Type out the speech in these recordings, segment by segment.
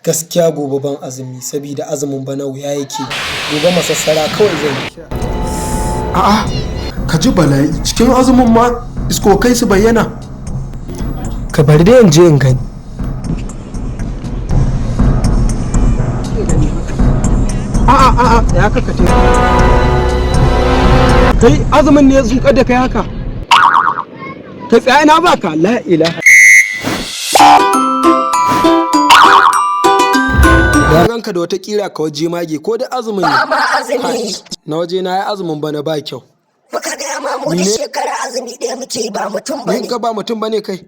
Gaskiya gobe ban azumi, saboda azumin bana wuya yake. Gobe masassara kawai zan yi. A'a, ka ji bala'i cikin azumin ma iskokai su bayyana. Ka bari dai in je in gani. A'a a'a, ya kaka ce. Kai azumin ne ya zuƙar da kai haka. Kai tsaya na baka la ilaha. Na ganka da wata kira ka waje mage ko da azumin ne. Ba ma azumi. Na waje na yi azumin bana ba kyau. Muka gaya ma mu da shekara azumi ɗaya muke ba mutum ba Ni ne. ka ba mutum bane kai.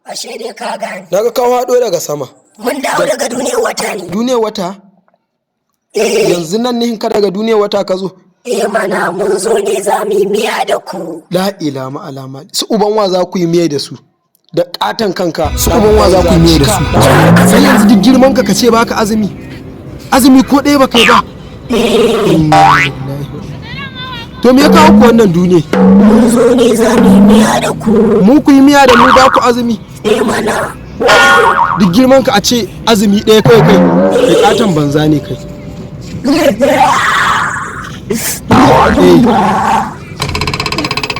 Ashe dai ka gane. Na ga kawo haɗo daga sama. Mun dawo daga duniyar wata ne. Duniyar wata? Eh, Yanzu nan nihin ka daga duniyar wata ka zo. eh mana mun zo ne za mu yi miya da ku. La ila ma alama. Su uban wa za ku yi miya da su. Da katon kanka. Su uban wa za ku yi miya da su. Sai yanzu duk girman ka ka ce baka azumi. Azumi ko ɗaya baka yi ba. To me ya kawo ku wannan duniya? Mun zo ne za mu yi miya da ku. Mu ku yi miya da mu ba ku azumi. Eh mana. Duk girman ka a ce azumi ɗaya kawai kai. Kai katon banza ne kai. Eh.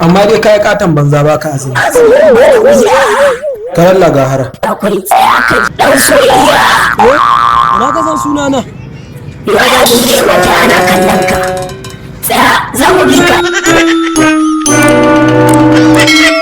Amma dai kai katon banza baka azumi. Azumin bana wuya. Karan lagahara. Akwai tsaya kai ɗan soyayya. Na ka san sunana. Ya ga duniyar wata ana kallon ka. Tsaya za mu bi ka.